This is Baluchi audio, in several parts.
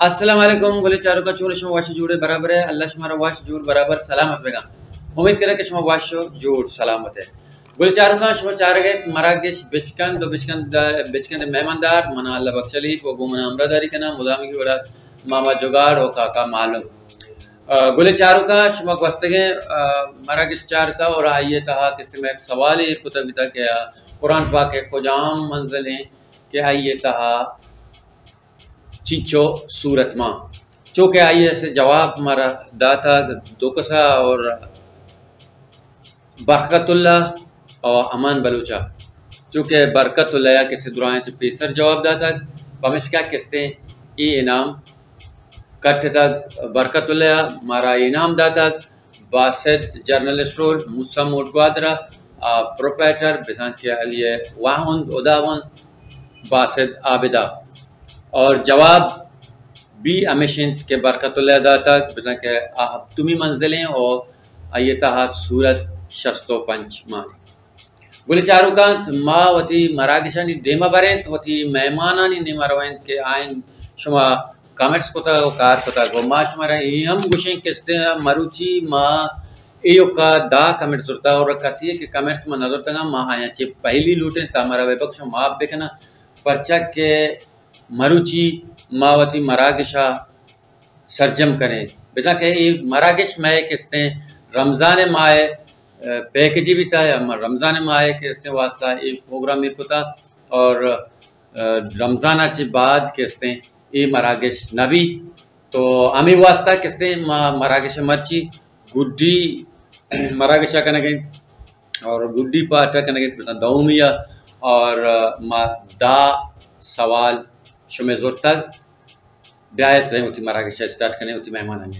السلام علیکم، گلیں چاروکاں، چون شما؟ وش جوڑ ئے، برابر ئے؟ اللہ شمارا وش جوڑ برابر سلامت بکاں۔ امید کناں کہ شما وش و جوڑ سلامت ئے۔ گلیں چاروکاں، شما چارگ ءَ ات مراگش بچکند و بچکند، بچکند ءِ مہماندار، من آں اللہ بخش علی و گوں من ہمراہداری کناں مدامی وڑا ماما جگاڑ و کاکا معلوم۔ آ، گلیں چاروکاں، شما گوستگیں، آ، مراگش چارتا اور آئی ءِ تہا کسے مئے یک سوالے ایر کتگ بیتا کہ آ قرآن پاک ءِ کجام منزل ایں کہ آئی ءِ تہا چنچو سورت مان، چو کہ آئی ءَ سے جواب مارا داتگ دو کسا اور برکت اللہ اور امان بلوچا، چو کہ برکت اللہ ءَ کسے درائیں چہ پیسر جواب داتگ، پمشکا کستیں اے انعام کٹتگ۔ برکت اللہ ءَ مارا انعام داتگ، باسط جنرل اسٹور، موسی موڈ گوادر ءَ، آ، پروپرائٹر بزاں کہ علی واہند ہداوند باسط عابدہ۔ اور جواب بھی ہمیش انت کہ برکت اللہ داتگ، بزاں کہ آ ہپتمی منزل ایں اور آئی ءِ تہا سورت شست و پنچ مان۔ گلیں چاروکاں، ما وتی مراگشانی دیما بریں، وتی مہمانانی نیما رویں کہ آئین شما کمنٹس کتگ و کار کتگ و ما شمارا اے ہم گوشیں کہ استیں مروچی ما ایوکا دہ کمنٹ زرتا اور کسی کہ کمنٹس ما نزرتگاں، ما آیاں چہ پہلی لوٹیں تا مارا ببخش و معاف بکناں، پرچا کہ مروچی ما وتی مراگشا سرجم کنیں۔ بزاں کہ اے مراگش مئے کہ استیں رمضان ماہ ءِ، آ، پیکجے بیتا یا ما رمضان ماہ ءِ کہ استیں واسطہ اے پروگرام ایر کتا اور، آ، رمضان ءَ چہ بعد کہ استیں اے مراگش نہ بی۔ تو ہمے واسطہ کہ استیں ما مراگش مرچی گڈی مراگش ءَ کنگ ءَ اور گڈی پارٹ ءَ کنگ ءَ بزاں دومی ءَ اور، آ، ما دہ سوال شمئے زرتگ۔ بیا ات وتی مراگش ءَ اسٹارٹ کنیں وتی مہمانانی۔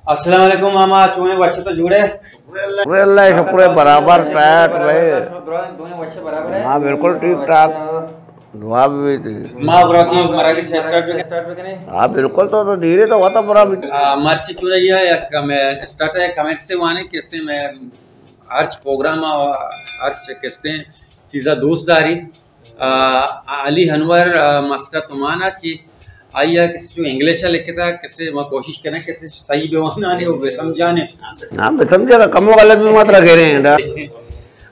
السلام علیکم ماما، چون ئے؟ وش تو جوڑ ئے؟ شکر اللہ، شکر برابر ٹائٹ رہے۔ ہاں، بالکل ٹھیک ٹھاک۔ دعا بھی تھی۔ ما برا تو مراگش ءَ اسٹارٹ بکنیں۔ ہاں، بالکل، تو، تو دھیرے تو ہوتا برا بھی۔ آ، مرچی چون ئے، یک ہمیں اسٹارٹ ءَ کمنٹ سے وانے کہ استیں مئے ہرچ پروگرام ءَ ہرچ کہ استیں چیزا دوست داری۔ آ، علی انور، آ، مسکت عمان ءَ چی آئی ءَ کسے چو انگلش ءَ لکھتا، کسے ما کوشش کنیں کسے صحیح بہ وانانے و بہ سمجھانے۔ ہاں، بہ سمجھا، کم و غلط بھی ماترا گریں۔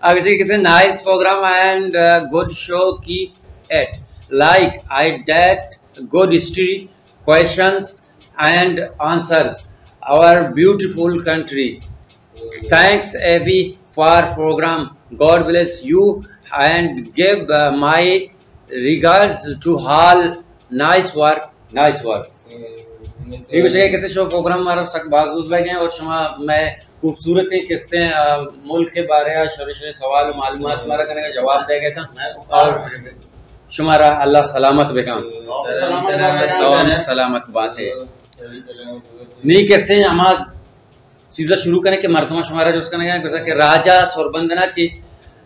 آ، کسے، کسے nice programme and, uh, good show, keep it. Like, I date good history, questions and answers, our beautiful country. Thanks Avi for program. God bless you and give, uh, my regards to all. Nice work, nice work. اے گوشے کہ کسے شو پروگرام مارا سک باز دوست بہ گئے اور شما مئے خوبصورتیں کستیں، آ، ملک کے بارے ءَ شرے شرے سوال و معلومات مارا کنگا جواب دے گئے تھا اور شمارا اللہ سلامت بکن۔ تو ہم سلامت باتے۔ نی کستیں ہما چیزا شروع کنے کہ مردماں شمارا جست کنگا، گوشتا کہ راجا سربندنا چی،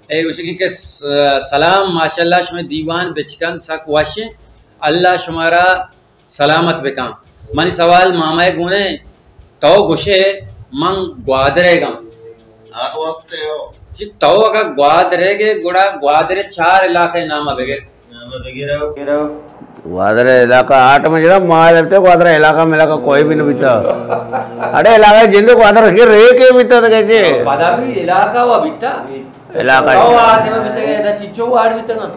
اے گوشے کہ س-، سلام، ماشاءاللہ، شمئے دیوان بچکند سک وشیں، اللہ شمارا سلامت بکن۔ منی سوال مامائے گونے، تو گوشے من گوادریگاں۔ آ تو استے ہو۔ جی تو اگا گوادریگے گڑا گوادرے چار علاقے نام بگر۔ نام بگر۔ گوادر علاقہ آٹھ میں جڑا ماں لگتے گوادر علاقہ میں علاقہ کوئی بھی نہیں بیتا۔ اڑے علاقہ جندے گوادر کے رے کے بیتا تو کہتے۔ پدا بھی علاقہ ہوا بیتا۔ علاقہ تو آتے میں بیتگا، ادا چچو واڑ بیتگا۔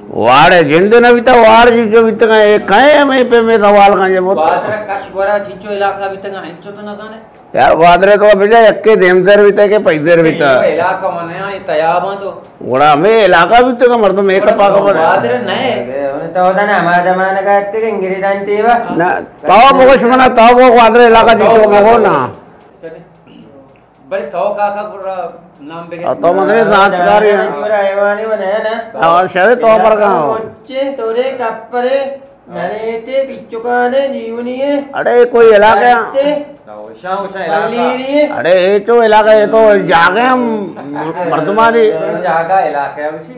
واڑ ہے، جند نہ بیتا، واڑ چچو بیتگا، اے کئے ہمیں پہ میں سوال کن جے بہت۔ گوادر کش گورا چچو علاقہ بیتگا، انچو تو نہ زانے۔ یار، گوادر تو بجا یکے دیمتر بیتا کہ پیدر بیتا۔ اے علاقہ منے آ، اے تیاباں تو۔ گڑا ہمیں علاقہ بیتگا، مردم ایک پاک پر۔ گوادر نئے۔ تو دا نا، ہما زمانہ کا اتکے انگریزان تیوا۔ نہ، تو بگوش منا، تو بگو گوادر علاقہ چچو بگو نا۔ بلے تو کاکا گڑا نام بگر۔ آ، تو مدرے زانتکاری ہیں۔ جوڑا حیوانے و نیا نا۔ آ، شرے تو پر گاؤں۔ مچے تورے کپرے نلیتے بچکانے نیونیے۔ اڑے کوئی علاقہ ہے؟ شاہ، شاہ علاقہ۔ پلیریے۔ اڑے اے تو علاقہ، اے تو جاگہ ہم مردمانی۔ جاگہ علاقہ ہے اسی۔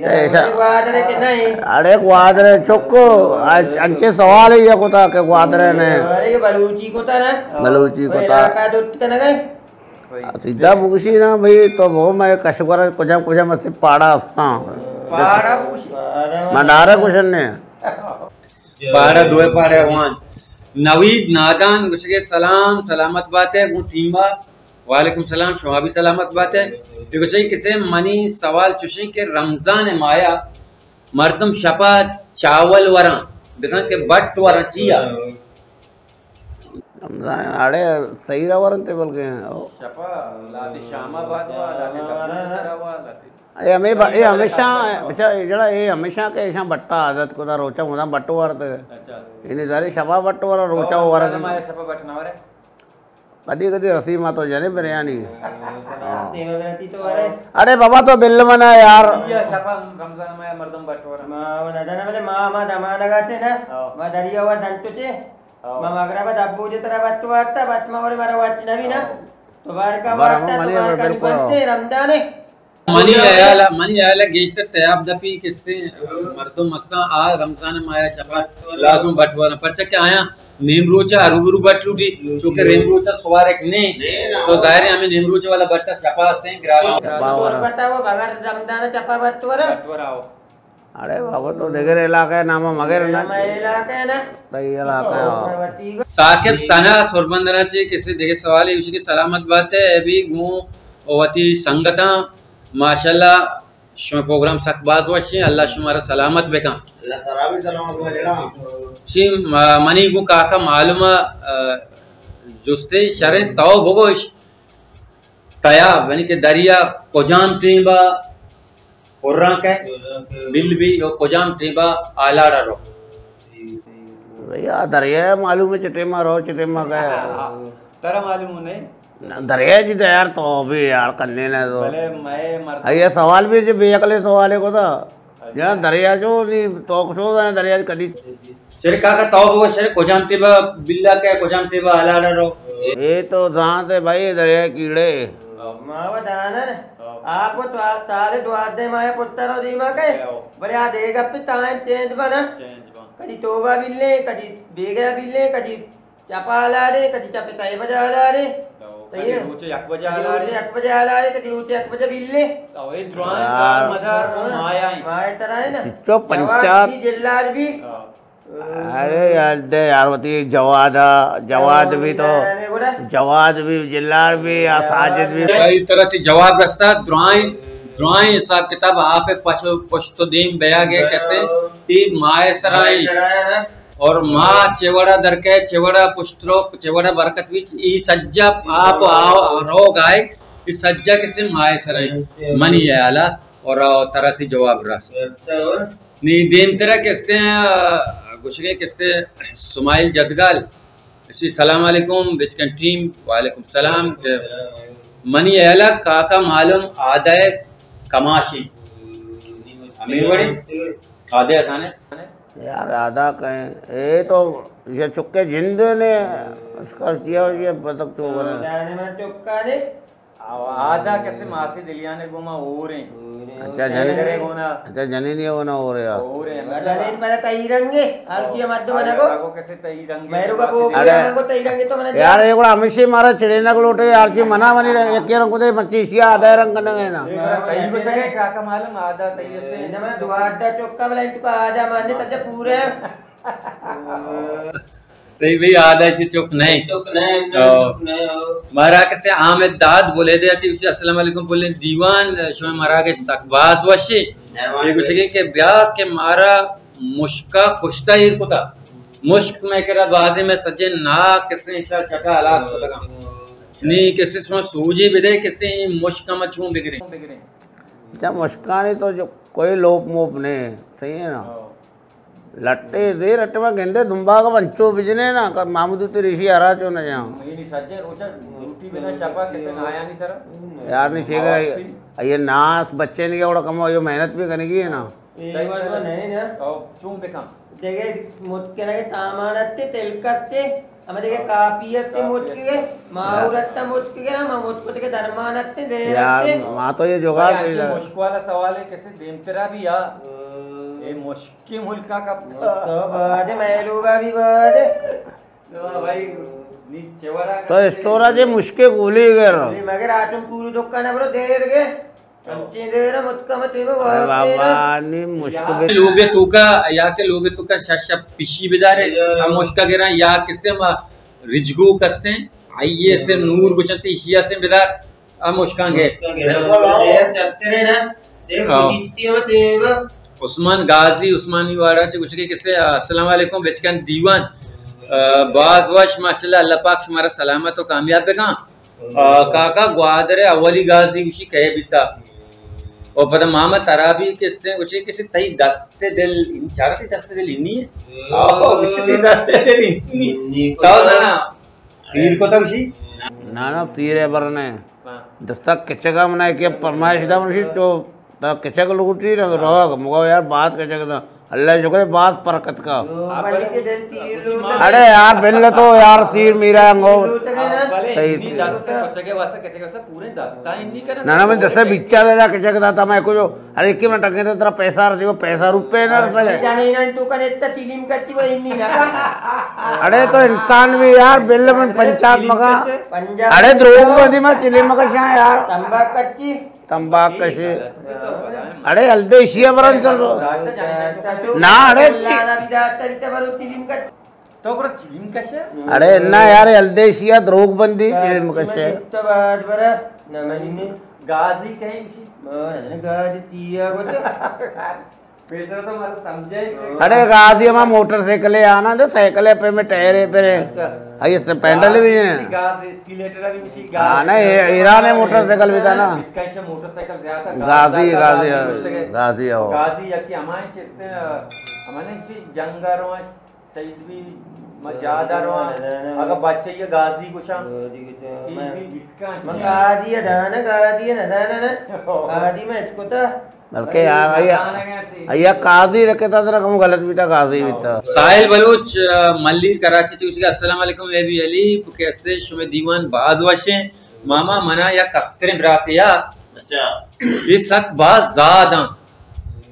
ایسا۔ گوادر کہ نہیں؟ اڑے گوادر چکو، انچے سوال ہی کتا کہ گوادر نے۔ اڑے بلوچی کتا نا؟ بلوچی کتا۔ علاقہ دوت کنگے؟ سیدھا بوشی نا بھئی، تو وہ میں کشور کجا کجا میں سے پاڑا ہستاں۔ پاڑا بوشی؟ میں ڈارا کشن نے۔ پاڑا دوئے پاڑے وان۔ نوید نادان گوشگے سلام، سلامت باتے گوں ٹیما۔ وعلیکم سلام، شما بھی سلامت باتے۔ یہ گوشگے کسے منی سوال چوشیں کہ رمضان مایا مردم شپا چاول وراں، بزاں کہ بٹ وراں چیا؟ رمضان اڑے صحیح را ورنتے بلکہ۔ شپا لاتی شاما بعد وا، لاتی تبدیل کرا وا، لاتی اے ہمیں با-، اے ہمیشہ، بچا، اے جڑا، اے ہمیشہ کہ ایشاں بٹا عادت کو دا روچا مدام بٹو ورد۔ اچھا۔ یعنی زارے شپا بٹو ورا روچا ورد۔ مایا شپا بٹنا ورے۔ کدی کدی رسی ما تو جنے بریانی۔ دیما برتی تو ورے۔ اڑے بابا تو بل منا یار۔ یا شپا رمضان مایا مردم بٹو ورا۔ ما و ندانا بلے ما، ما دمانگا چے نا۔ ہاں۔ ما دریا و دنتو چے۔ ہاں۔ ما مغرب دبو جے ترا بٹو ورتا، بٹ ما ورے مارا وچ نبی نا۔ ہاں۔ تبارکا بارہ وارتا، منی تبارکا بالکل۔ بنتے رمضان ہے۔ منی ہیال ء، منی ہیال ء گیشتر تیاب دپی کستے مردم استاں، آ رمضان ماہ ء شپا لازم بٹ وراں، پرچا کہ آیاں نیم روچ ء ہرو برو بٹ لوٹی، چونکہ نیم روچ ء سوارک نے، تو ظاہر ہے ہمیں نیم روچ والا بٹ ء شپا استیں گرانا۔ شپا ورا۔ بتاؤ، بغیر رمضان ء شپا بٹ ورا۔ بٹ ورا ہو۔ اڑے بابا، تو دگر علاقہ ء نام ء مگر نا۔ ہمے علاقہ ء نا۔ تئی علاقہ ء۔ ثاقب ثنا سربندرا چے کسے دگہ سوالے، ایشی کہ سلامت بات ئے، اے بھی گوں وتی سنگتاں، ماشاءاللہ شمئے پروگرام سک باز وش ایں، اللہ شمارا سلامت بکن۔ اللہ تعالی بھی سلامت بکن جناب۔ شی، م-، منی گوں کاکا معلوم ء، جستے شریں تو بگوش، تیاب، یعنی کہ دریا کجام ٹیمبا پران کئے، بل بی، و کجام ٹیمبا آلاڑا رو۔ بھیا، دریا معلوم ہے چہ ٹیما رو، چہ ٹیما گئے۔ ترا معلوم نہیں؟ دریا جی تو یار تو بھی یار کنے نہ تو۔ بلے مئے مرد اے سوال بھی جی بے عقلے سوالے کو تھا۔ جنا دریا جو نہیں تو کچھ ہو دریا کدی۔ شر کاکا تو بگو شر کجام ٹیبا بلا کئے، کجام ٹیبا آلاڑا رو۔ اے تو زانت ہے بھائی، دریا کیڑے۔ ما و دانا نا۔ آپ و تو تالے دوازدہ ماہ پتر و دیما کئے۔ بلے آ دے گپ ٹائم چینج بنا۔ کدی توبہ بلے، کدی بیگا بلے، کدی چپا آلاڑے، کدی چپ تئے بجا آلاڑے۔ کدی روچے یک بجا آلاڑے۔ یک بجا آلاڑے، کدی روچے یک بجا بلے۔ او اے درائیں کار مدار کو مایا ہیں۔ مایا ترائیں نا۔ چچو پنچات۔ جلار بھی۔ ارے یار، دے یار، وتی جواد ء، جواد بھی تو، جواد بھی، جلار بھی، آ ساجد بھی۔ اے طرح تی جواب رستا، درائیں، درائیں حساب کتاب آپ پش، پشت و دیم بیا گئے کسے، ای ماہ سرائیں۔ اور ماہ چوڑا درکے، چوڑا پشتروک، چوڑا برکت بھی، ای سجا آپ آ-، روگ آئے، ای سجا کسے ماہ سرائیں۔ منی حیالا اور ترا تی جواب رس۔ نی دیمترا کستے آ، گوشگے کستے سمائل جدگال۔ اسی سلام علیکم، بچکن ٹیم، وعلیکم سلام۔ کہ منی اہلا کاکا معلوم آدھا ہے کماشی۔ ہمیں وڑی آدھے آسانے۔ یار آدھا کہیں، اے تو یہ چکے جند نے، اس کا کیا یہ بتک تو بنا۔ جانے من چکا نے۔ آدھا کسے ماسی دلیانے گوما اور ہیں۔ اچھا، جنین، اچھا، جنینی ہونا اور ہے۔ اور ہیں، مطلب جنین پہلے تئی رنگے، ہر کیا مردم نگو۔ کسے تئی رنگے۔ میرو کا بو، اڑے۔ رنگو تئی رنگے تو منا یار، یہ گڑا ہمیشہ مارا چڑے نہ لوٹے یار، جی منا منی رنگ، ایک رنگ کو دے، پچیس یا آدھا رنگ کرنا ہے نا۔ تئی کو سکے کاکا معلوم آدھا تئی سے۔ نہ منا دو آدھا چوکا بلا، ان کا آدھا ماننے تجا پورے۔ صحیح بھئی، آدھا ایسی چک نہیں۔ چک نہیں، تو چک نہیں، ہو۔ مارا کسے حامد داد بولے دے، اچھی اسی السلام علیکم بولے، دیوان، شما مارا کے سک باز وشی۔ مہربانی۔ یہ گوشگے کہ بیا کہ مارا مشکا کشتا ایر کتا۔ مشک میں کرا بازی میں سجے نا کسے شا چٹا ہلاس کتگا۔ نی کسے شما سوجی بدے، کسے مشکا ما چون بگریں۔ اچھا، مشکانی تو جو کوئی لوپ موپ نہیں، صحیح ہے نا؟ ہاں۔ لٹے دے رٹے ما گندے دمبا کا بنچو بجنے نا، کر محمود تے ریشی ہرا چو نہ جاؤں۔ نہیں، نہیں، سجے روچا ڈیوٹی بنا شپا کسے نہ آیا نہیں ترا۔ یار نہیں چیک رہا، یہ ناس بچے نہیں اوڑا کمو، یہ محنت بھی کرنے کی ہے نا۔ اے وڑ وڑ نہیں نا۔ او، چون بکن؟ دگہ متکنگ تامان اتے، تلک اتے، ہمے دگہ کاپی اتے، کاپی متکگے، اتے۔ ماہور اتا متکگے نا، ما متکو دگہ درمان اتے، زہر یار، اتے۔ ما تو یہ جگاڑ بھائی، نہیں اچھا، لگا۔ مشک والا سوال ہے، کسے دیمترا بھی آ؟ ہاں۔ اے مشکی ملکا کا تو بعد میں لوگا بھی بعد۔ تو بھائی، نیچے وڑا تو اسٹورا جے مشکے گولی گر۔ مگر آتم پوری دکان برو دیر گے۔ انچیں دیر متکم تیمہ ارے بابا، نی مشک بے۔ لوگ توکا یا کہ لوگ توکا شش شپ پشی بدارے، ہم مشکا گراں یا کستے ہم رجگو کستیں، آئیے سے نور گچنتے ایشیا سے بدار، ہم مشکاں گے۔ بالکل، ہاں۔ دیر چترے نا، دیر ہاں۔ بیتی ہم تیمہ۔ عثمان غازی، عثمانی واڑا چہ گوشگے کسے، السلام علیکم بچکن دیوان، آ، باز وش ماشاءاللہ، اللہ پاک شمارا سلامت و کامیاب بکن۔ آ، کاکا گوادر ء اولی گازی گوشی کئے بیتا؟ و پدا ماما ترا بھی کستیں گوشی کسی تئی دست دل، این چارا تئی دست دل اینی ہے؟ آہو، گوشی تئی دست دل اینی۔ تو زنا، سیر کو تا گوشی؟ نا، نا، سیر ہے برنے۔ ہاں۔ دستا کچگا منا کہ پرمائش دا منشی تو تا کچک لوٹی نا، روگ، مگو یار بات کچک دا۔ اللہ شکر ہے، بات پرکت کا۔ اڑے یار، بل تو یار، سیر میرا انگو۔ صحیح۔ نہ، نہ، من دستا بچا دے دا کچک دا تا میں کو جو، ارے، کہ من ٹکے ترا پیسہ رسی، وہ پیسہ روپے نہ رسے۔ اڑے تو انسان بھی یار، بل من پنچات مگا۔ اڑے دروگ بندی میں چلیم مگا شاہ یار۔ تمباک کشی۔ اڑے ہلدے ایشی ء برن چل تو۔ نہ، اڑے چی؟ اڑے نہ یار، ہلدے ایشی ء دروگ بندی، چلیم کشے۔ گازی کہیں اسی؟ گازی چیا گوتے؟ پیسر تو مارا سمجھے۔ اڑے غازی ہما موٹر سائیکل ہے آنا دے، سائیکل ہے پہ میں ٹائر ہے پہ۔ اچھا۔ آئی اس سے پینڈل بھی ہے۔ غازی، اسکیلیٹر بھی اسی۔ ہاں، غازی۔ نہیں، یہ ایران ہے موٹر سائیکل بھی تھا نا۔ اتکا ایسا موٹر سائیکل زیادہ غازی، غازی، غازی، غازی ہو۔ غازی یا کہ ہمارے کہتے ہیں، ہمارے کسی جنگ روان شہید بھی، میں زیادہ روان۔ اگر بچے یہ غازی کچھ ہم، یہ بھی بتکا من غازی ہے دانا، غازی ہے نہ دانا نا۔ غازی میں اتکو تا۔ بلکہ یار، آیا، آیا قاضی رکھتا تھا، کم غلط بیتا، قاضی بیتا۔ ساحل بلوچ، آ، ملیر کراچی چوش کا، السلام علیکم، اے بی علی، کیسے شمے دیوان باز وشیں۔ ماما منا یا کستریں براتے یا۔ اچھا۔ یہ سک باز زاداں۔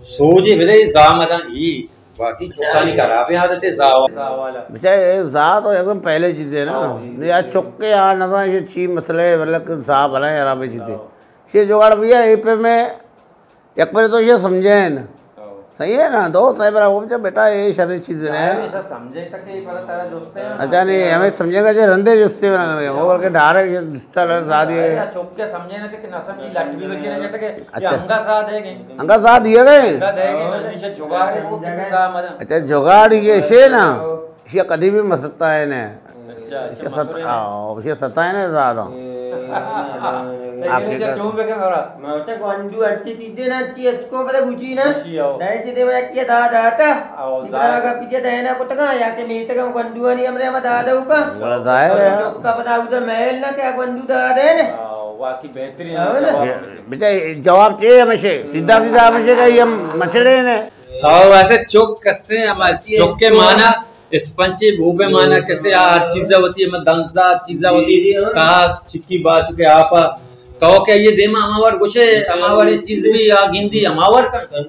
سوجے بدے زامداں ہی۔ باقی چکانی خرابیں عادت ہے زا۔ بچا، یہ زا تو ایک دم پہلے چیز ہے نا۔ ہاں۔ نہیں، آج چکے آ نہ یہ چی مسئلہ ہے، مطلب کہ زا بھلا ہے، خرابیں چیز ہے۔ یہ جگاڑ بھیا، اے پہ میں یک بار تو یہ سمجھائیں۔ ہاں۔ صحیح ہے نا؟ دوست ہے برا، وہ بچا بیٹا، یہ شریں چیز ہے۔ ظاہر ہے، سب سمجھے تک یہ پتہ ترا دوست ہے۔ اچھا، نہیں، ہمیں سمجھے گا جو رندے جستے بنا کر وہ بلکہ ڈائریکٹ یہ دستا لڑ ساری ہے۔ ظاہر ہے، چوک کے سمجھے نا کہ نہ سمجھی، لٹ بھی بلکہ نہیں جاتا کہ یہ اچھا۔ انگا ساتھ ہے کہ انگا ساتھ دیے گئے؟ انگا دے گئے، جلدی سے جگاڑ ہے، وہ کسی کا مدد۔ اچھا، جگاڑ یہ سے نا، یہ کدی بھی مستا ہے نا۔ اچھا، اچھا، یہ ست-، مسئلہ ہے۔ آؤ، یہ ستا ہے نا زیادہ۔ اے، نہ، نہ، نہ، نہ۔ آپ کے گھر۔ چون بکن ہمارا۔ ما چا گونڈو ہرچی چیزے نا، ہرچی اچکو پدا گوچی نا۔ گوچی آؤ۔ دائیں چیزے ما یک یہ داد آتا۔ آؤ، نکلا داد۔ کا پیچھے دائنا کتگا، یا کہ میتگا گونڈو آنی ہمرے ہم داد ہوکا۔ بڑا ظاہر ہے۔ چکا پدا اودا محل نا کہ گونڈو داد ہے نا۔ آؤ، واقعی بہترین آؤ نا۔ جواب۔ یہ، بیٹا، جواب چاہیے ہمیشہ۔ سیدھا سیدھا ہمیشہ کا یہ ہم مچڑے نے۔ آؤ، ویسے چوک کستے ہم، چوک کے مانا اسپنچے بوبے مانا کسے آ ہر چیزا وتی، ہم دنزا چیزا وتی، جی، جی، ہاں۔ کاک چکی باچکے آپا۔ تو کہ یہ دیما ہما وڑ گوشے، ہما وڑ چیز بھی آ گندی ہما وڑ کن۔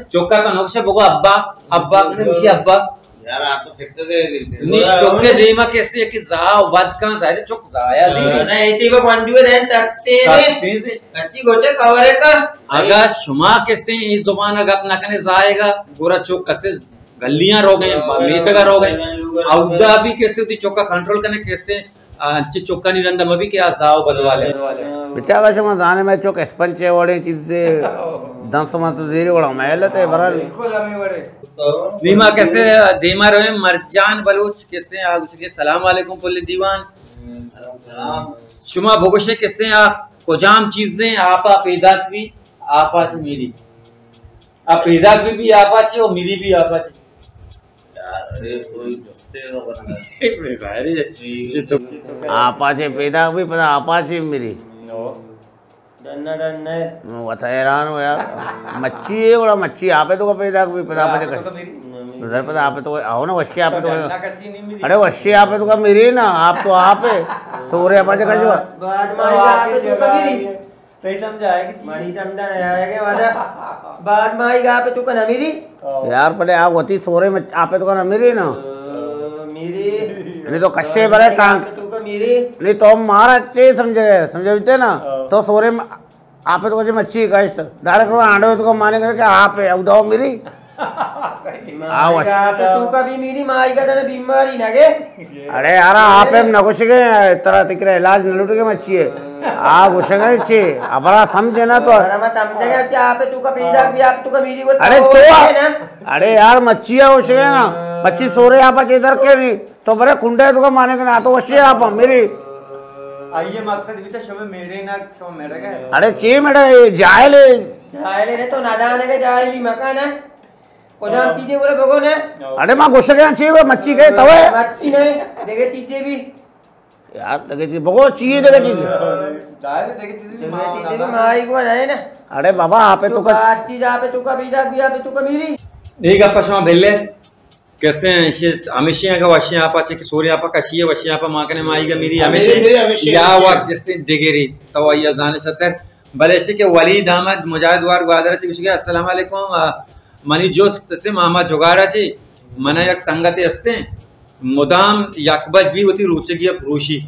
چوکا تو نقشہ بگو ابا، ابا کنے گوشی ابا۔ یار، آپ تو سکتے دے گلتے۔ نی چوکے دیما کسے کہ زا و بد کن، ظاہر چوک زایا دی۔ نہ، ایتی با گونڈو دین تکتے نے۔ تکتے سے۔ کتی گوٹے کورے کا۔ اگا شما کسے اے زبان گپ نہ کنے زائے گا، گورا چوک کسے گلیاں روگیں، میتگا روگیں۔ اودا بھی کسے وتی چوکا کنٹرول کنے کسے، آ، انچے چوکانی رندا مبی کہ آ زاو بدوالے۔ بچا شما زانے میں چوک اسپنچ ہے وڑے چیزے، دنس منس زیری وڑا محلت ہے برحال۔ بالکل ہمیں وڑے۔ دیما کسے، دیما رویں مرجان بلوچ کسے آ گوشگے، سلام علیکم پل دیوان۔ سلام۔ شما بگوشے کسے آ کجام چیزیں آپا پیداک بھی، آپا چی میری۔ آ پیداک بھی، بھی آپا چی و میری بھی آپا چی۔ یار، اے کوئی دوستے نو کرنا۔ ظاہر ہے، جی، سے تو۔ آپا چی پیداک بھی، پدا آپا چی میری۔ نو۔ دن نہ دن نہ۔ وت حیران ہو یار۔ مچھی ہے، بڑا مچھی آپ ہے تو کا پیداک بھی، پدا آپ ہے تو کا میری۔ نظر پدا آپ ہے تو کا، آؤ نا، وشی آپ ہے تو کا۔ اڑے وشی آپ ہے تو کا میری نا، آپ تو آپ ہے۔ سورے آپ ہے تو کا جو۔ بعد میں آپ ہے تو کا میری۔ صحیح سمجھا ہے کہ چیز۔ مڑی سمجھا نہ آئے گا، واجہ۔ بعد مائی گا پہ تو کنا میری۔ یار، پلے آ وتی سورے میں آپ تو کنا میری نا۔ آ، میری۔ نہیں تو کشے برے ٹانگ۔ تو کا میری۔ نہیں تو مارا چے سمجھے، سمجھے بیتے نا۔ آ۔ تو سورے میں آپ تو کچھ مچھی کشت، ڈائریکٹ وہ آنڈو تو کو مانے کرے کہ آپ ہے، اوداو میری۔ آواز۔ آپ تو کبھی میری مائی کا تھا نا بیماری نہ گے۔ اڑے یار، آپ ہم نہ گوشگے، ترا تکرا علاج نہ لوٹگے مچھی ہے۔ آ گوشگے چی؟ ابرا سمجھے نا تو۔ ارے میں سمجھ گیا کہ آپ تو کا پیدا بھی آپ تو کا میری کو اڑے تو تو ہے نا۔ اڑے یار، مچھی ہے گوشگے نا۔ مچھی سورے آپ چی در کے نہیں۔ تو برے کنڈے تو کا مانے کہ نا تو وشی آپ میری۔ آئیے مقصد بھی تو شمع میڑے نا، شمع میڑے گئے۔ اڑے چی میڑے، جاہل ہے۔ جاہل ہے تو نادان ہے کہ جاہلی مکان ہے۔ کجام چیزے بولے بگو نا۔ اڑے ما گوشگے چی ہوا مچھی گئے تو ہے۔ مچھی نہیں، دیکھے چیزے بھی۔ یار دیکھے چیز بگو چی ہے دیکھے چیز۔ ظاہر ہے دیکھے چیز بھی دیکھے ماں چیزے بھی ماں ہی کو نہیں نا۔ اڑے بابا آپ تو تو کا بات چیز آپ تو کا بیدا بھی آپ تو کا میری۔ ایک اپا شما بھلے۔ کسے ہمیشہ اگا وشیں آپا چہ کہ سوریں آپا کشی ہے، وشیں آپا ماں کنے مائی گا میری ہمیشہ ہمیشہ، ہمیشہ، یا ہمیشہ۔ وقت کسے دگری تو آئی زانے شتر۔ بلے ایشی کہ ولید احمد مجاہد وار گوادر چہ گوشگے، السلام علیکم، آ، منی جست سے ماما جگاڑا چی، منا یک سنگتے ہستیں، مدام یک بج بھی وتی روچگی پروشی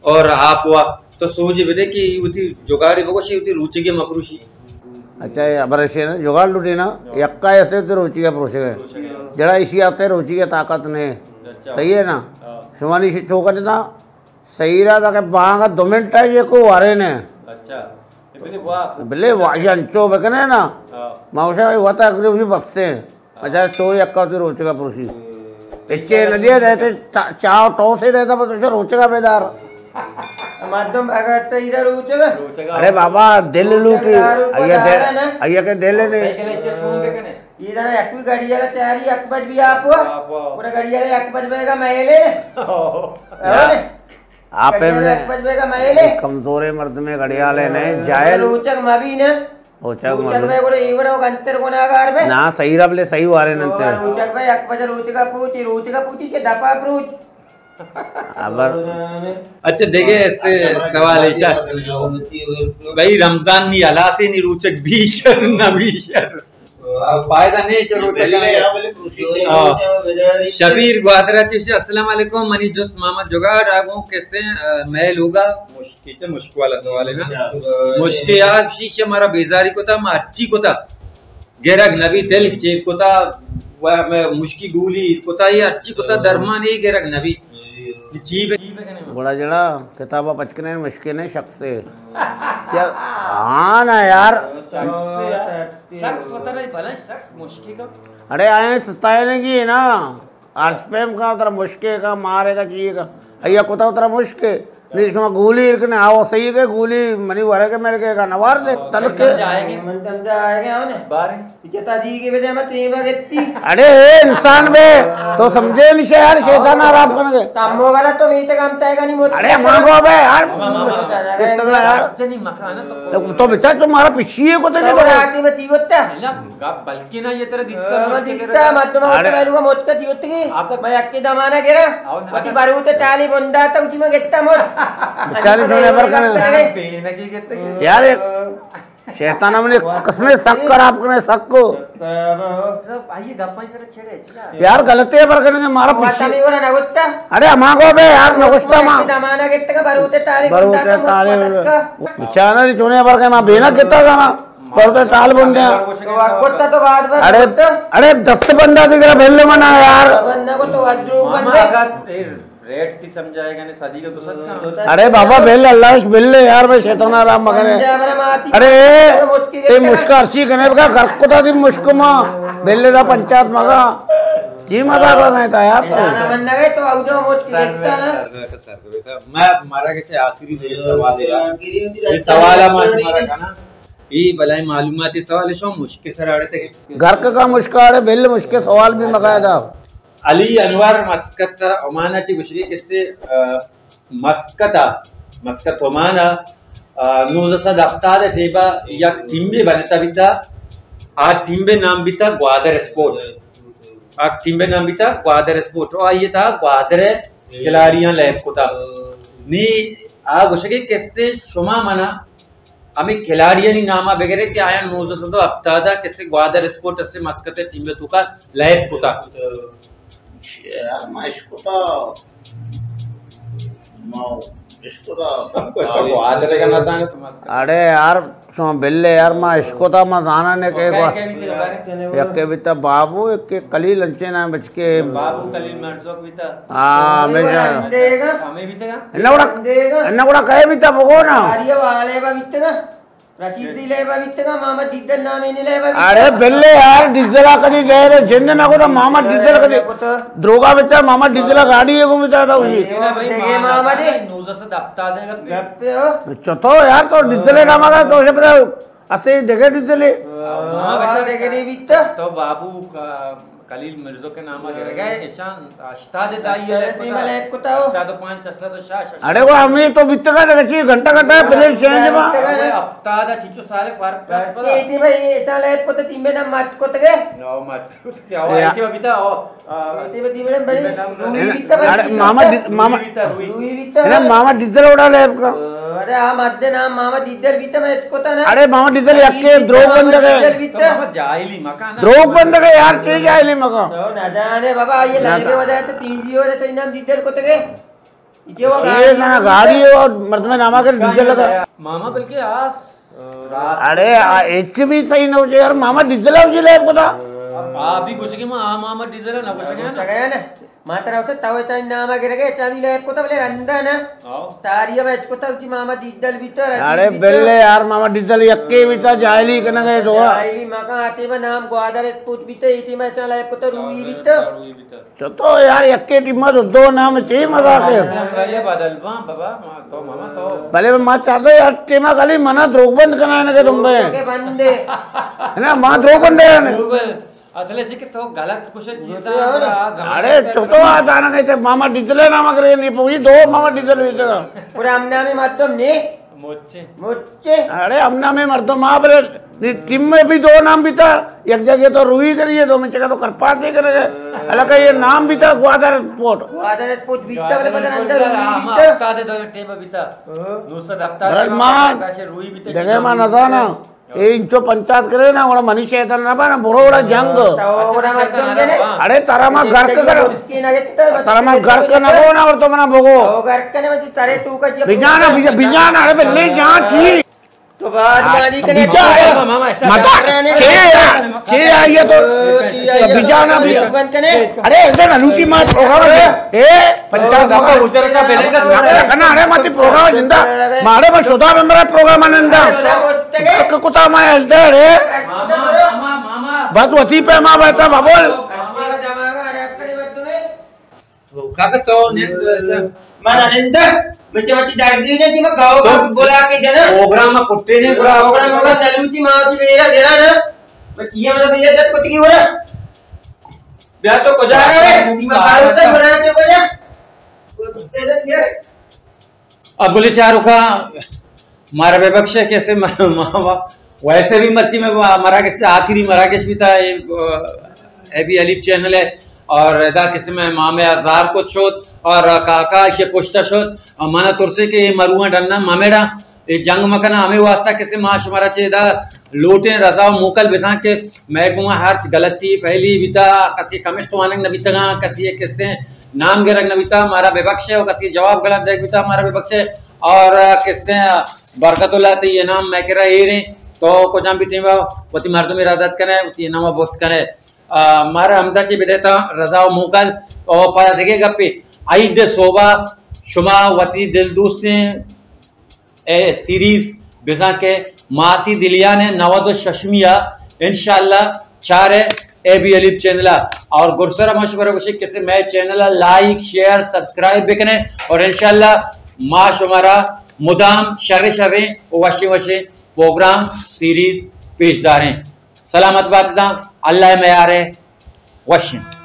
اور آپ وا تو سوجی بدے کہ وتی جگاڑی بگوشی وتی روچگی مپروشی۔ اچھا، یہ خبر ایسے نا، جگاڑ لوٹے نا، یکا ایسے تو روچی کا پروشے گئے۔ جڑا اسی آتے روچی کی طاقت نے۔ اچھا۔ صحیح ہے نا؟ ہاں۔ شمانی سے چوکا دیتا، صحیح رہا تھا کہ بانگا دو منٹ ہے، یہ کو وارے نے۔ اچھا۔ بلے واہ۔ بلے واہ، یہ انچو بکنے نا۔ ہاں۔ ما اسے وتا اگلے بھی بستے ہیں۔ اچھا، چو یکا تو روچ کا پروشی۔ اچھے نہ دیا دیتے، چا-، چاو ٹو سے دیتا، بس اسے روچ کا بیدار۔ مردم بھگت تو ادھر روچ کا۔ ارے بابا، دل لوٹی۔ روچ کا روچ کا ایا دے، دارا نا۔ ایا کے دل نے۔ یہ ذرا یک بھی گھڑی والا چاری یک بج بھی آپ ہوا۔ آپ ہوا۔ پورا گھڑی والا یک بج بے گا میں لے۔ آپ گھڑی والا نے۔ یک بج بے گا میں لے۔ کمزورے مرد میں گھڑی والے نے جائے۔ روچک ما بھی نا۔ روچک روچک مزن۔ بے گڑے ایوڑا گنتر گناہگار بے۔ نا، صحیح رب لے، صحیح وارے ننتے۔ روچک بے، یک بجے روچک پوچی، روچک پوچی چے دپا پروچ۔ ابر۔ اچھا، دیکھے، اس سے سوال ہے، شاہ۔ بھائی، رمضان نی ہلاسی نی روچک بیشر نہ بیشر۔ فائدہ نہیں، چلو، ہاں۔ شبیر گوادر چیشے، السلام علیکم، منی جست محمد جگاڑ آگوں کسے، آ، میں لوگا مشکل چہ مشک والا سوال ہے نا۔ مشکے آ شیشہ مارا بیزاری کتا، ما ہرچی کتا۔ گرگ نبی، دل چیک کتا، و مشکی گولی کتا، یہ ہرچی کتا، درمان یہ گرگ نبی۔ یہ چی بے-، گڑا جڑا کتابا پچ کنے مشکے نے شخص سے۔ کیا؟ ہاں نا یار۔ شخص سے یار۔ شخص وترا بھلا شخص مشکی کا۔ اڑے آئے ستائے نے کی نا۔ ارس پیم کا ترا مشکے کا، مارے کا، چیئے کا۔ ایا کتا ترا مشکے۔ نی شما گولی ارکنے، آو صحیح کے گولی منی ورے کے میرے کے کا نوار دے، تلک کے۔ من تم جائے گے۔ بارے۔ اچھا، تا دی کے بجے میں تیما گتی۔ اڑے اے انسان بے، تو سمجھے نہیں یار، شیطان آرام کرنے کے۔ تمو والا تو میتے کام تائے گا نہیں موت۔ اڑے مانگو بے یار۔ کتنا یار۔ تو، تو بچا تمہارا پیچھے کو تو تو آتی بتی ہوتا۔ گپ بلکہ نہ یہ طرح دیستا، ہاں، میں دیستا، مردم ہوتا، میں لوگا موت کا دیوت کی۔ میں یک کے دمانا گرا۔ وتی بروت ٹالی بندا تا، وتی میں گتا موت۔ بیچاری تو نے بر کنے۔ یار، ایک شیطان ہم نے کس نے سک خراب کنے، سک کو۔ سب آئیے گپاں سر چھڑے، اچھا۔ یار، غلطی ہے بر کنے، مارا پوچھی۔ اڑے ہما کو بے یار، نگوشتا ما۔ دمانا گتا کا بروت ٹالی بندا تا، بچانا نہیں چونے بر کنے، ما بینا گتا تھا نا۔ پر تو ٹال بن دیا۔ تو وقت تو بعد بار اڑے، وقت۔ اڑے دست بندہ دیگر بھل منا یار۔ بندہ کو تو ادرو ماما بندے۔ اگر، اے، ریٹ کی سمجھائے گا نے، صدی کا تو صدقہ۔ اڑے بابا بھل، اللہ اش بھل یار، میں شیطان آرام مگنے۔ بندہ ہمارا ماتی۔ اڑے، تو مشکی تے دیتا۔ مشکار چی کنے بگا، گھر کو تا دی مشک ما، بھل دا پنچات مگا۔ چی مزاق لگائے تا یار تو؟ نہ، نہ، من نہ گئے تو آؤ جو موت کی دیتا نا۔ سر، سر، سر، میں مارا کسے آخری دے سوال ہے۔ آخری دے یہ سوال ہے، ما تمہارا کنا۔ اے بلاہیں معلوماتی سوال، شما مشکے سر آڑے تے۔ گرک کا مشک آڑے، بھل مشکے سوال بھی مگا دا۔ علی انور مسقط عمان چی گشری کسے، آ، مسقط، مسقط عمان، آ، نوزدہ سد ہفتاد ٹیبا یک ٹیمے بنتا بیتا، آ ٹیمے نام بیتا گوادر اسپورٹ۔ آ ٹیمے نام بیتا گوادر اسپورٹ۔ او آئیے تا گوادر کھلاڑیاں لیب کتا۔ نی آ گوشگے کستے شما منا ہمے کھلاڑیانی ناما بگرے کہ آیاں نوزدہ سد و ہفتاد ء کسے گوادر اسپورٹ اسے مسقط ء ٹیم ء توکا لائب کتا۔ یار، ما اش کتا، ما اشکتا۔ تو گوادر کا نہ زانے تو مت کر۔ اڑے یار، شما بلے یار، ما اشکتا، ما زانا نے کہ کئے گوا-، کئے بیتے گا؟ یکے بیتا بابو، یکے کلیل، انچے نام بچکے۔ بابو کلیل مرزوک بیتا۔ ہاں، ہمیشہ۔ ہمیں بیتے گا؟ انہ گڑا، انہ گڑا کئے بیتا بگو نا۔ آریا والے با بیتے گا۔ رشید دی لیبا بیتگا، محمد ڈیزل نامے نے لیبا بیتگا۔ اڑے بلے یار، ڈیزل آ کدی لیبا، جند نہ کو تو محمد ڈیزل کدی۔ دروگا بیتا، محمد ڈیزل گاڑی کو بیتا تھا اسی۔ دیگه محمد۔ نوزدہ سد ہفتاد ہے گپے۔ گپے ہو۔ چتو یار، تو ڈیزل نام آ تو اسے پتا، اسے دیگه ڈیزل ہے۔ دیگه نہیں بیتا۔ تو بابو کا کلیل مرزو کے نام گرگا ہے، ایشان ہشتاد دائی ہے، ہشتاد دیما لیب کتا ہو۔ ہشتاد و پانچ، ہشتاد و شش، اڑے وہ ہمیں تو بیتگا، دیکھ چی گھنٹہ گھنٹہ ہے، پلین چینج با۔ ہفتاد چچو سال فرق ہے۔ تی بھائی، ایشان لیب کتا، تیمے نام مت کتگے۔ او مت کتگے، او یا۔ ایک بیتا، او، آ، تی بھائی، تیمے نام بھائی، روی بیتا بھائی۔ اڑے ماما ڈی-، ماما، روی بیتا، روی۔ روی بیتا۔ ہے نا، ماما ڈیزل اڑا لیب کا۔ ارے، آ مدے نام ماما ڈیزل بیتا، میں اتکوتا نا۔ اڑے ماما ڈیزل یکے دروگ بندگ ہے۔ ڈیزل بیتا۔ تو ماما جاہلی مکان۔ دروگ بندگ ہے یار، چی جاہلی مکان؟ تو نہ جانے بابا، یہ لگے وجہ تو تین جی وجہ تو انام ڈیزل کتگے۔ یہ وہ چی گاڑی نا، گاڑی اور مردم ناما کر ڈیزل لگا۔ ماما بلکہ آس، راست اڑے، آ، ایچ بھی صحیح نہ ہو جائے یار، ماما ڈیزل ہو جائے لیب کتا۔ آپ بھی گوشے کہ ماں، آ ماما ڈیزل ہے، نہ گوشے نا۔ گیا نا۔ ما ترا وت تو چا نام گرگے، چا بھی لیب کتا بلے رندا نا۔ آؤ۔ تاری میں اچ کتا چی ماما ڈیزل بیتا، رشید اڑے بیتا۔ بلے یار، ماما ڈیزل یکے بیتا، جاہلی کنگے دو۔ جاہلی مکان آتے میں نام گوادر پوت بیتا، ایتی میں چا لیب کتا روی بیتا۔ روی بیتا۔ تو، تو یار یکے ٹیم دو، دو نام چی مزاق ہے؟ نام یہ بدل باں بابا، ما تو ماما تو۔ بلے ما چاہتا یار ٹیم گلی منا دروگ بند کنائے نہ کہ تم بے۔ کہ بندے۔ نا، ما دروگ بند ہے نا۔ دروگ بند۔ اصل ہے کہ تو غلط کچھ چیزاں، اڑے، تو تو آ دانا گئے تھے، ماما ڈیزل ہے نام کرے، نہیں پوری دو ماما ڈیزل ہوئی تھا۔ پورا ہم نامی مردم نے۔ مچے۔ مچے۔ اڑے، ہم نامی مردم آ برے، نی ٹیم میں بھی دو نام بیتا، یک جگہ تو روی کریے، دو میں جگہ تو کرپاتے کرے۔ حالانکہ یہ نام بیتا گوادر پورٹ۔ گوادر پورٹ بیتا، بلے پتہ نہ اندر روی بیتا۔ ہفتاد دو ٹیم بیتا۔ ہاں۔ نو سو ہفتاد برل مان، روی بیتا۔ جگہ ما نہ زانا۔ اے انچو پنچات کرے نا، گڑا منی شیطان نہ بنا، برو گڑا جنگ۔ تو گڑا مردم جنے۔ اڑے ترا ما گرک کر۔ ترا ما گرک نہ کو نا، اور تو منا بگو۔ تو گرک کنے مجھے ترے تو کا جب بجانا، بجا-، بجانا، اڑے بلے جان چی۔ تو بعد مانی کنے بجا، ماما، ماما، ایسا متا، چے آ، چے آ، یہ تو بجانا بھی۔ بند کنے۔ اڑے ادھر لوٹی مات پروگرام ہے۔ اے، پنچایت آپ کا گزر کا پہلے کا سنا ہے۔ کنا اڑے ماتی پروگرام زندہ۔ مارے میں شدا میں میرا پروگرام نندا۔ کہ کتا میں الدے اڑے۔ بس وتی پہ ماں بیٹھا بابول۔ کاکا تو نیند۔ مانا نندا۔ مچے مچے درگی نے کہ میں گاؤں کا بلا کے جنا۔ پروگرام میں کٹے نے پورا۔ پروگرام ہوگا نلوٹی ماں کی میرا گرا نا۔ مچے یہ میرا بھیا جت کٹکی ہو رہا۔ بیا تو کجا رہے؟ میں بارو تے بنا کے بجا۔ اب بولے چاروں کا مارا بے بخش ہے کیسے ما-، ما-، ویسے بھی مرچی میں وہ مراگش سے آخری مراگش بھی تھا، یہ، اے بی علی چینل ہے اور ادا کیسے میں ماں میں آزار کو شوت اور کاکا اسے پوچھتا شوت اور مانا ترسے کہ یہ مروان ڈننا مامیڑا اے جنگ مکن، ہمے واسطہ کسے ما شمارا چہ ادا لوٹیں رضا و موکل بزاں کہ مئے گوما ہرچ غلطی پہلی بیتا، کسی کمشت وانگ نہ بیتگاں، کسی یک کستیں نام گرگ نہ بیتا، مارا ببخشے و کسی جواب غلط دیگ بیتا، مارا ببخشے۔ اور کستیں برکت اللہ تئی انعام مئے کرا ایریں، تو کجام بھی ٹیم وتی مردم ارادت کنے، وتی انعام بہت کنے۔ آ، مارا ہمدا چہ بدیتا رضا و موکل و پدا دگہ گپے عید صوبہ شما وتی دل دوستیں اے سیریز بزاں کہ ماسی دلیان ء نود و ششمی ء انشاءاللہ چارے اے بی علی چینل ء۔ اور گڈسر ہم شمارا گوشے کسے مئے چینل ء لائک، شیئر، سبسکرائب بکنے اور انشاءاللہ ما شمارا مدام شر شریں و وشیں وشیں پروگرام سیریز پیش داریں۔ سلامت بات داں، اللہ ء میارے وشیں۔